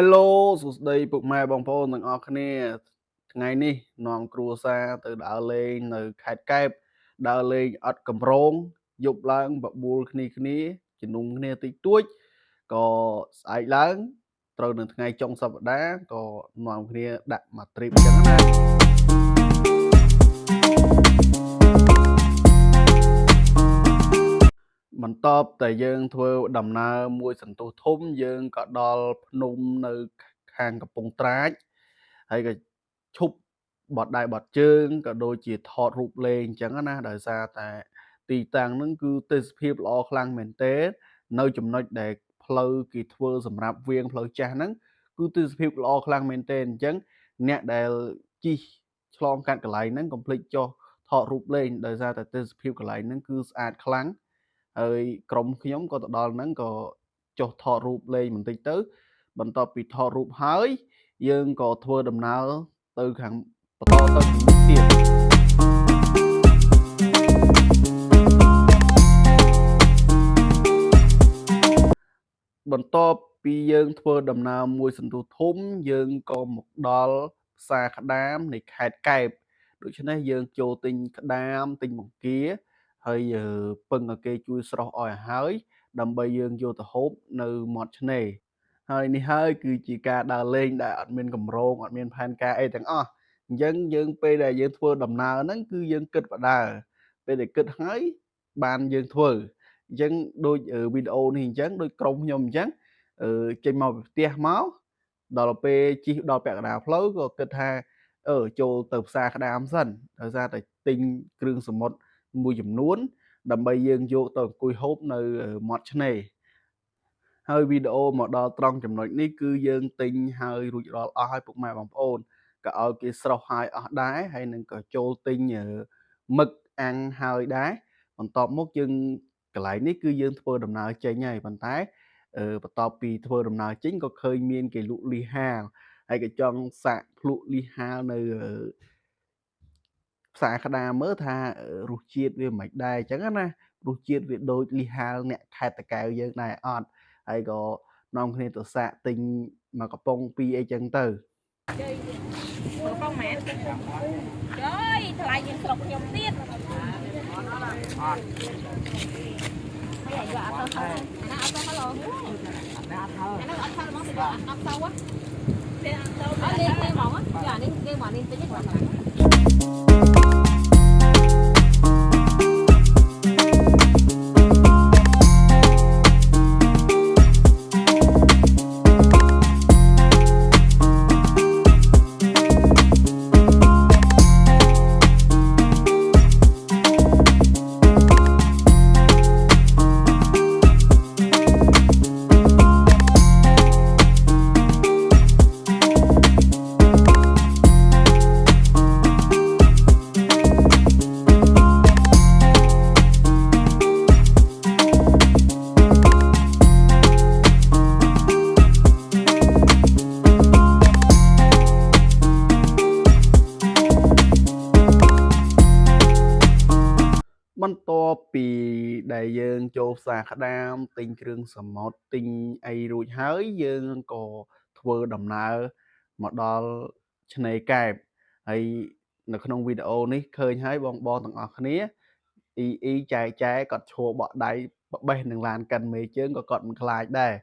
Hello សួស្តីពុកម៉ែបងប្អូនទាំងអស់គ្នាថ្ងៃនេះនាំគ្រួសារទៅដើរលេងនៅខេត្តកែបដើរលេងអត់កម្រងយប់ឡើងបបួលគ្នាគ្នាជំនុំគ្នាតិចតួចក៏ស្អែកឡើងត្រូវនឹងថ្ងៃចុងសប្តាហ៍ក៏នាំគ្នាដាក់មួយ trip អញ្ចឹងណាបន្ទាប់តែយើងធ្វើដំណើរមួយសន្ទុះធំយើងក៏ដល់ភ្នំនៅខាងកំពង់ត្រាចហើយក៏ឈប់បត់ដៃបត់ជើងក៏ដូចជាថតរូបលេងអញ្ចឹងណាដោយសារតែទីតាំងហ្នឹងគឺទេសភាពល្អខ្លាំងមែនទែននៅចំណុចដែលផ្លូវគេធ្វើសម្រាប់វាងផ្លូវចាស់ហ្នឹងគឺទេសភាពល្អខ្លាំងមែនទែនអញ្ចឹងអ្នកដែលជិះឆ្លងកាត់កន្លែងហ្នឹងកុំភ្លេចចុះថតរូបលេងដោយសារតែទេសភាពកន្លែងហ្នឹងគឺស្អាតខ្លាំងហើយក្រុមខ្ញុំក៏ទៅដល់ហ្នឹងក៏ចុះថតរូបលេងបន្តិចទៅបន្ទាប់ពីថតរូបហើយយើងក៏ធ្វើដំណើរទៅខាងបន្តទៅខាងមុខទៀតបន្ទាប់ពីយើងធ្វើដំណើរមួយសន្ទុះធំយើងក៏មកដល់ផ្សារក្តាមនៃខេត្តកែបដូច្នេះយើងចូលទិញក្តាមទិញបង្គាហើយពឹងឲ្យគេជួយស្រុះឲ្យហើយដើម្បីយើងយកទៅហូបនៅមាត់ឆ្នេរហើយនេះហើយគឺជាការដើរលេងដែលអត់មានកម្រងអត់មានផែនការអីទាំងអស់អញ្ចឹងយើងពេលដែលយើងធ្វើដំណើរហ្នឹងគឺយើងគិតបដើពេលដែលគិតហើយបានយើងធ្វើអញ្ចឹងដូចវីដេអូនេះអញ្ចឹងដូចក្រុមខ្ញុំអញ្ចឹងចេញមកពីផ្ទះមកដល់ពេលជិះដល់ពាក់កណ្ដាលផ្លូវក៏គិតថាចូលទៅផ្សារក្តាមសិនដោយសារតែទិញគ្រឿងសមុទ្រមួយចំនួនដើម្បីយើងយកទៅអង្គុយហូបនៅមាត់ឆ្នេរហើយវីដេអូមកដល់ត្រង់ចំណុចនេះគឺយើងទិញហើយរួចរាល់អស់ហើយពុកម៉ែបងប្អូនក៏ឲ្យគេស្រុះហើយអស់ដែរហើយនឹងក៏ចូលទិញមឹកអាំងហើយដែរបន្ទាប់មកយើងកន្លែងនេះគឺយើងធ្វើដំណើរចេញហើយប៉ុន្តែបន្ទាប់ពីធ្វើដំណើរចេញក៏ឃើញមានគេលក់លីហាលហើយក៏ចង់សាកភ្លក់លីហាលនៅផ្សារក្តាមមើលថារសជាតិវាមិនដែរអញ្ចឹងណារសជាតិវាដូចលីហាលអ្នកខេត្តតាកែវយើងដែរអត់ហើយក៏នាំគ្នាទៅសាកទិញមកកំប៉ុងពីរអីចឹងទៅ កំប៉ុងមែនចុយថ្លៃជាងស្រុកខ្ញុំទៀតអត់ហើយយកអត់ទៅណាអត់ទៅហឡងអាហ្នឹងអត់ថល់ហ្មងទៅយកអត់ទៅហ៎អត់លេងទេហ្មងយកអានេះគេមកនេះតិចគាត់ បន្ទាប់ពីដែលយើងចូលផ្សារក្តាមទិញគ្រឿងសមុទ្រទិញអីរួចហើយយើងក៏ធ្វើដំណើរមកដល់ឆ្នេរកែបហើយនៅក្នុងវីដេអូនេះឃើញហើយបងបងទាំងអស់គ្នាអ៊ីអ៊ីចែកចែគាត់ឈួរបក់ដៃបេះនឹងឡានកិនមេជើងក៏គាត់មិនខ្លាចដែរ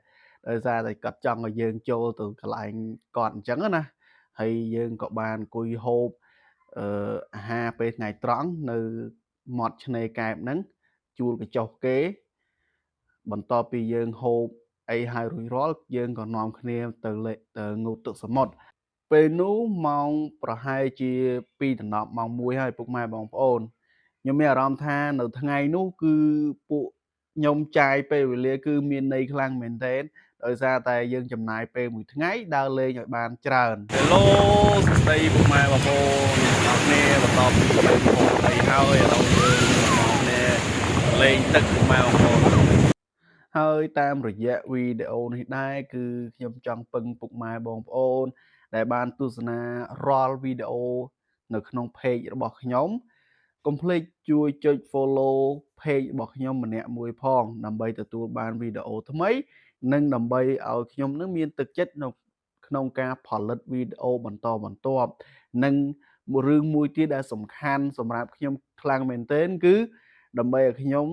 ដោយសារតែគាត់ចង់ឲ្យយើងចូលទៅកន្លែងគាត់អញ្ចឹងណាហើយយើងក៏បានអង្គុយហូបអាហារពេលថ្ងៃត្រង់នៅមាត់ឆ្នេរកែបហ្នឹងជួលកញ្ចុះគេបន្ទាប់ពីយើងហូបអីហើយរួចរាល់យើងក៏នាំគ្នាទៅលេទៅងូតទឹកសមុទ្រពេលនោះម៉ោងប្រហែលជា2ដណ្ដប់ម៉ោង1ហើយពុកម៉ែបងប្អូនខ្ញុំមានអារម្មណ៍ថានៅថ្ងៃនោះគឺពួកខ្ញុំចាយពេលវេលាគឺមានន័យខ្លាំងមែនទែនដោយសារតែយើងចំណាយពេលមួយថ្ងៃដើរលេងឲ្យបានច្រើន Hello សួស្តីពុកម៉ែបងប្អូនអ្នកនរគ្នាបន្ទាប់ពីយើងហូបអីហើយឥឡូវយើងមកគ្នាលេងទឹកពុកម៉ែបងប្អូនហើយតាមរយៈវីដេអូនេះដែរគឺខ្ញុំចង់ពឹងពុកម៉ែបងប្អូនដែលបានទស្សនារាល់វីដេអូនៅក្នុង page របស់ខ្ញុំកុំភ្លេចជួយចុច follow page របស់ខ្ញុំម្នាក់មួយផងដើម្បីទទួលបានវីដេអូថ្មីនិងដើម្បីឲ្យខ្ញុំនឹងមានទឹកចិត្តនៅ ក្នុងការផលិតវីដេអូបន្តបន្ទាប់និងរឿងមួយទៀតដែលសំខាន់សម្រាប់ខ្ញុំខ្លាំងមែនទែនគឺដើម្បីឲ្យខ្ញុំ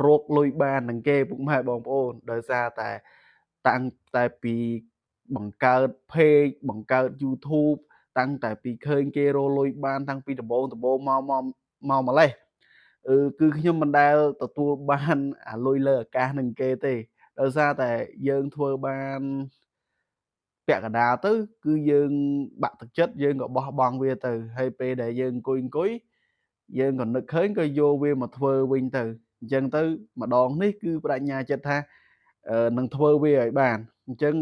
រកលុយបាននឹងគេពុកម៉ែបងប្អូនដោយសារតែតាំងតែពីបង្កើត page បង្កើត YouTube តាំងតែពីឃើញគេរកលុយបានតាំងពីដំបូងដំបូងមកមកមកម្លេះគឺខ្ញុំមិនដែលទទួលបានអាលុយលើអាកាសនឹងគេទេដោយសារតែយើងធ្វើបានពាក់កណ្ដាលទៅគឺយើងបាក់ទឹកចិត្តយើងក៏បោះបង់វាទៅហើយពេលដែលយើងអង្គុយអង្គុយយើងក៏នឹកឃើញក៏យកវាមកធ្វើវិញទៅអញ្ចឹងទៅម្ដងនេះគឺបដិញ្ញាចិត្តថានឹងធ្វើវាឲ្យបានអញ្ចឹង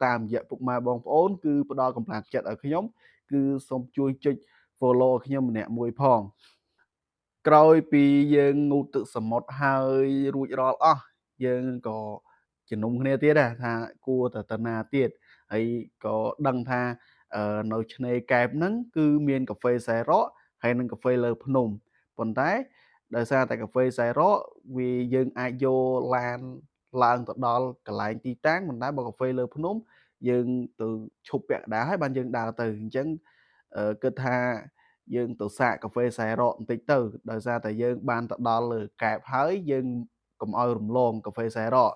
តាមរយៈពុកម៉ែបងប្អូនគឺផ្ដល់កម្លាំងចិត្តឲ្យខ្ញុំគឺសូមជួយចុច follow ឲ្យខ្ញុំម្នាក់មួយផងក្រោយពីយើងងូតទឹកសមុទ្រហើយរួចរាល់អស់យើងក៏ជំនុំគ្នាទៀតដែរថាគួរតែទៅណាទៀតហើយក៏ដឹងថានៅឆ្នេរកែបហ្នឹងគឺមានកាហ្វេសែរ៉កហើយនិងកាហ្វេលើភ្នំប៉ុន្តែដោយសារតែកាហ្វេសែរ៉កវាយើងអាចយកឡានឡើងទៅដល់កន្លែងទីតាំងប៉ុន្តែបើកាហ្វេលើភ្នំយើងទៅឈប់ពាក់កណ្ដាលហើយបានយើងដើរទៅអញ្ចឹងគិតថាយើងទៅសាកកាហ្វេសែរ៉កបន្តិចទៅដោយសារតែយើងបានទៅដល់លើកែបហើយយើងកុំឲ្យរំលងកាហ្វេសែរ៉ក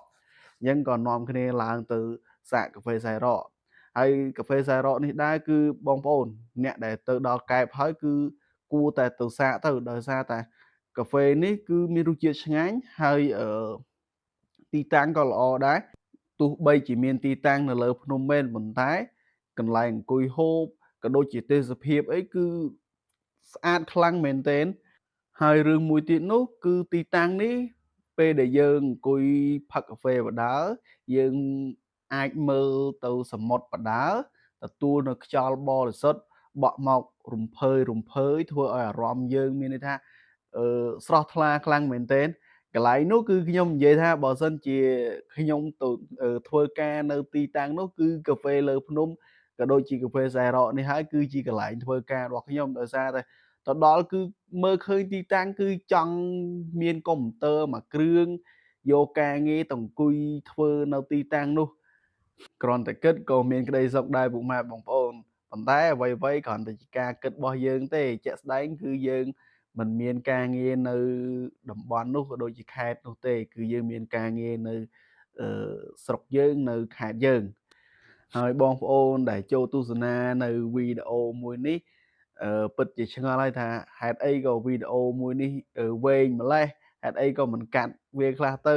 អញ្ចឹងក៏នាំគ្នាឡើងទៅសាកកាហ្វេសែរ៉កហើយកាហ្វេសែរ៉កនេះដែរគឺបងប្អូនអ្នកដែលទៅដល់កែបហើយគឺគួរតែទៅសាកទៅដោយសារតែកាហ្វេនេះគឺមានរសជាតិឆ្ងាញ់ហើយទីតាំងក៏ល្អដែរទោះបីជាមានទីតាំងនៅលើភ្នំមែនប៉ុន្តែកន្លែងអង្គុយហូបក៏ដូចជាទេសភាពអីគឺស្អាតខ្លាំងមែនទែនហើយរឿងមួយទៀតនោះគឺទីតាំងនេះពេលដែលយើងអង្គុយផឹកកាហ្វេបដើយើងអាចមើលទៅសមុទ្របដើទទួលនៅខ្យល់បរិសុទ្ធបក់មករំភើយរំភើយធ្វើឲ្យអារម្មណ៍យើងមានន័យថាស្រស់ថ្លាខ្លាំងមែនទែនកន្លែងនោះគឺខ្ញុំនិយាយថាបើសិនជាខ្ញុំទៅធ្វើការនៅទីតាំងនោះគឺកាហ្វេលើភ្នំក៏ដូចជាកាហ្វេសែរ៉កនេះហើយគឺជាកន្លែងធ្វើការរបស់ខ្ញុំដោយសារតែទៅដល់គឺមើលឃើញទីតាំងគឺចង់មានកុំព្យូទ័រមួយគ្រឿងយកការងារទៅអង្គុយធ្វើនៅទីតាំងនោះគ្រាន់តែគិតក៏មានក្តីសុខដែរពុកម៉ែបងប្អូនប៉ុន្តែអ្វីៗគ្រាន់តែជាការគិតរបស់យើងទេជាក់ស្ដែងគឺយើងមិនមានការងារនៅតំបន់នោះក៏ដូចជាខេត្តនោះទេគឺយើងមានការងារនៅស្រុកយើងនៅខេត្តយើងហើយបងប្អូនដែលចូលទស្សនានៅវីដេអូមួយនេះពិតជាឆ្ងល់ហើយថាហេតុអីក៏វីដេអូមួយនេះវែងម្លេះហេតុអីក៏មិនកាត់វាខ្លះទៅ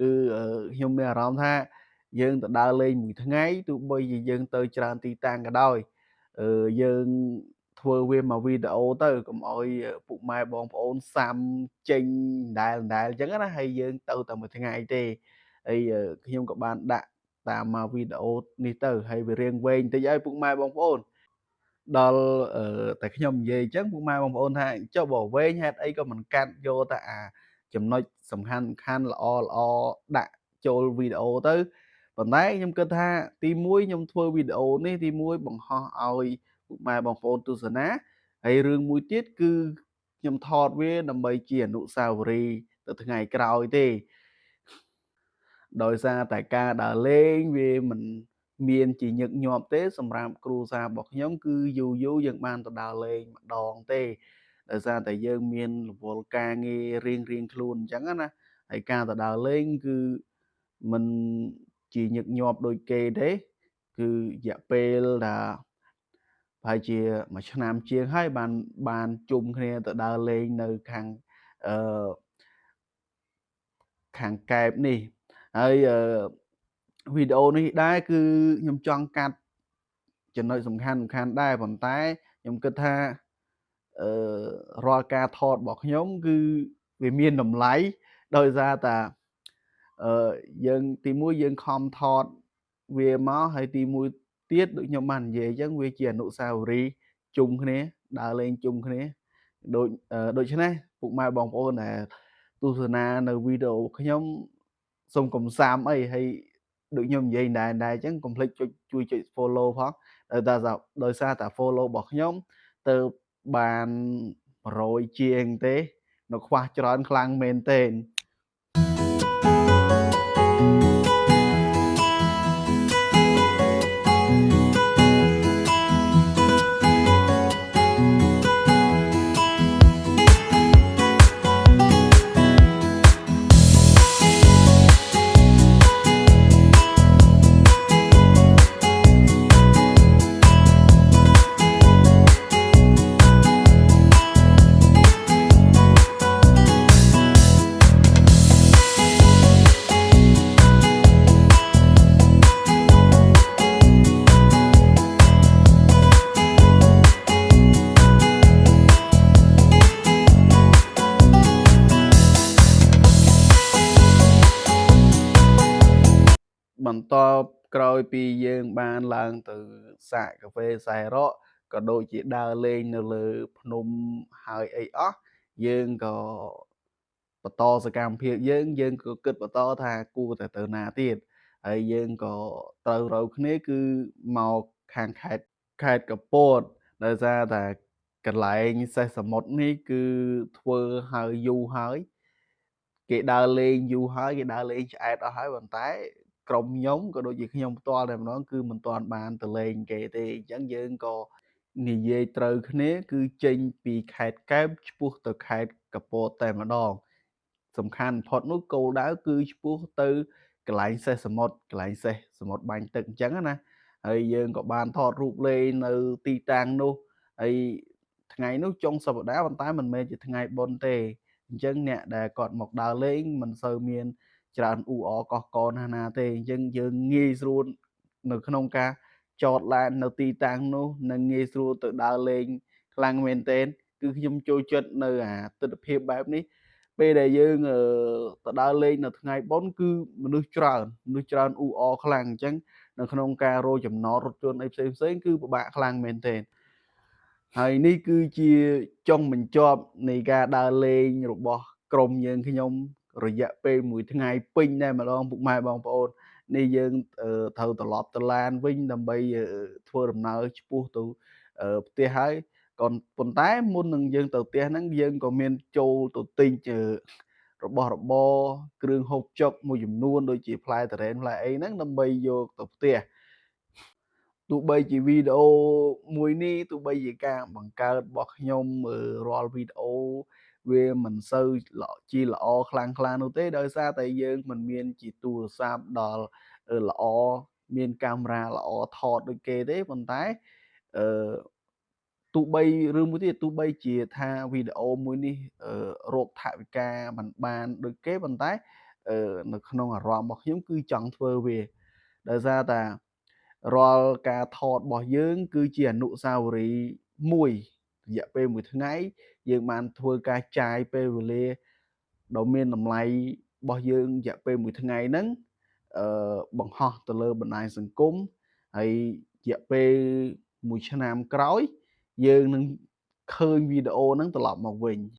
គឺខ្ញុំមានអារម្មណ៍ថាយើងទៅដើរលេងមួយថ្ងៃទោះបីជាយើងទៅច្រើនទីតាំងក៏ដោយយើងធ្វើវាមកវីដេអូទៅកុំឲ្យពុកម៉ែបងប្អូនសាំចេញដដែលអញ្ចឹងណាហើយយើងទៅតែមួយថ្ងៃទេហើយខ្ញុំក៏បានដាក់តាមមកវីដេអូនេះទៅហើយវារៀងវែងបន្តិចហើយពុកម៉ែបងប្អូនដល់តែខ្ញុំនិយាយអញ្ចឹងពុកម៉ែបងប្អូនថាចុះបើវែងហេតុអីក៏មិនកាត់យកតែអាចំណុចសំខាន់សំខាន់ល្អល្អដាក់ចូលវីដេអូទៅប៉ុន្តែខ្ញុំគិតថាទី1ខ្ញុំធ្វើវីដេអូនេះទី1បង្ហោះឲ្យពុកម៉ែបងប្អូនទស្សនាហើយរឿងមួយទៀតគឺខ្ញុំថតវាដើម្បីជាអនុស្សាវរីយ៍ទៅថ្ងៃក្រោយទេដោយសារតែការដើរលេងវាមិនមានជាញឹកញាប់ទេសម្រាប់គ្រួសាររបស់ខ្ញុំគឺយូរយូរយើងបានទៅដើរលេងម្ដងទេដោយសារតែយើងមានរវល់ការងាររៀងរៀងខ្លួនអញ្ចឹងណាហើយការទៅដើរលេងគឺមិនជាញឹកញាប់ដូចគេទេគឺរយៈពេលថាប្រហែលជាមួយឆ្នាំជាងហើយបានជុំគ្នាទៅដើរលេងនៅខាងអឺខាងកែបនេះហើយវីដេអូនេះដែរគឺខ្ញុំចង់កាត់ចំណុចសំខាន់សំខាន់ដែរប៉ុន្តែខ្ញុំគិតថារាល់ការថតរបស់ខ្ញុំគឺវាមានតម្លៃដោយសារតែយើងទីមួយយើងខំថតវាមកហើយទីមួយទៀតដូចខ្ញុំបាននិយាយអញ្ចឹងវាជាអនុស្សាវរីយ៍ជុំគ្នាដើរលេងជុំគ្នាដូច្នេះពុកម៉ែបងប្អូនដែលទស្សនានៅវីដេអូខ្ញុំសូមកុំសាមអីហើយដូចខ្ញុំនិយាយដែរអញ្ចឹងកុំភ្លេចជួយចុច follow ផងដោយសារតែ follow របស់ខ្ញុំទៅបាន100ជាងទេនៅខ្វះច្រើនខ្លាំងមែនទែន បន្ទាប់ក្រោយពីយើងបានឡើងទៅសាកកាហ្វេសែរ៉កក៏ដូចជាដើរលេងនៅលើភ្នំហើយអីអស់យើងក៏បន្តសកម្មភាពយើងយើងក៏គិតបន្តថាគួរតែទៅណាទៀតហើយយើងក៏ត្រូវរកគ្នាគឺមកខាងខេត្តខេត្តកពតដោយសារតែកន្លែងសេះសមុទ្រនេះគឺធ្វើហើយយូរហើយគេដើរលេងយូរហើយគេដើរលេងឆ្អែតអស់ហើយប៉ុន្តែក្រុមខ្ញុំក៏ដូចជាខ្ញុំផ្ទាល់តែម្ដងគឺមិនទាន់បានទៅលេងគេទេអញ្ចឹងយើងក៏និយាយត្រូវគ្នាគឺចេញពីខេត្តកែបឆ្ពោះទៅខេត្តកពតតែម្ដងសំខាន់បំផុតនោះគោលដៅគឺឆ្ពោះទៅកន្លែងសេះសមុទ្រកន្លែងសេះសមុទ្របាញ់ទឹកអញ្ចឹងណាហើយយើងក៏បានថតរូបលេងនៅទីតាំងនោះហើយថ្ងៃនោះចុងសប្តាហ៍ប៉ុន្តែមិនមែនជាថ្ងៃបុណ្យទេអញ្ចឹងអ្នកដែលគាត់មកដើរលេងមិនសូវមានច្រើនអ៊ូអរកកកណាស់ណាទេអញ្ចឹងយើងងាយស្រួលនៅក្នុងការចតឡាននៅទីតាំងនោះនិងងាយស្រួលទៅដើរលេងខ្លាំងមែនទែនគឺខ្ញុំចូលចិត្តនៅអាទិដ្ឋភាពបែបនេះពេលដែលយើងទៅដើរលេងនៅថ្ងៃបុណ្យគឺមនុស្សច្រើនមនុស្សច្រើនអ៊ូអរខ្លាំងអញ្ចឹងនៅក្នុងការរកចំណតរថយន្តអីផ្សេងផ្សេងគឺពិបាកខ្លាំងមែនទែនហើយនេះគឺជាចុងបញ្ចប់នៃការដើរលេងរបស់ក្រុមយើងខ្ញុំរយៈពេលមួយថ្ងៃពេញតែម្ដងពុកម៉ែបងប្អូននេះយើងត្រូវត្រឡប់ទៅឡានវិញដើម្បីធ្វើដំណើរឆ្ពោះទៅផ្ទះហើយក៏ប៉ុន្តែមុននឹងយើងទៅផ្ទះហ្នឹងយើងក៏មានចូលទៅទិញរបស់របរគ្រឿងហូបចុកមួយចំនួនដូចជាផ្លែទុរេនផ្លែអីហ្នឹងដើម្បីយកទៅផ្ទះទោះបីជាវីដេអូមួយនេះទោះបីជាការបង្កើតរបស់ខ្ញុំរាល់វីដេអូវាមិនសូវជាល្អខ្លាំងក្លានោះទេដោយសារតែយើងមិនមានជាទូរស័ព្ទដល់ល្អមានកាមេរ៉ាល្អថតដូចគេទេប៉ុន្តែអឺទោះបីរឿងមួយទៀតទោះបីជាថាវីដេអូមួយនេះរកថវិកាមិនបានដូចគេប៉ុន្តែនៅក្នុងអារម្មណ៍របស់ខ្ញុំគឺចង់ធ្វើវាដោយសារតែរាល់ការថតរបស់យើងគឺជាអនុស្សាវរីយ៍មួយរយៈពេលមួយថ្ងៃយើងបានធ្វើការចាយពេលវេលាដ៏មានតម្លៃរបស់យើងរយៈពេលមួយថ្ងៃហ្នឹងអឺបង្ហោះទៅលើបណ្ដាញសង្គមហើយរយៈពេលមួយឆ្នាំក្រោយយើងនឹងឃើញវីដេអូហ្នឹងត្រឡប់មកវិញ។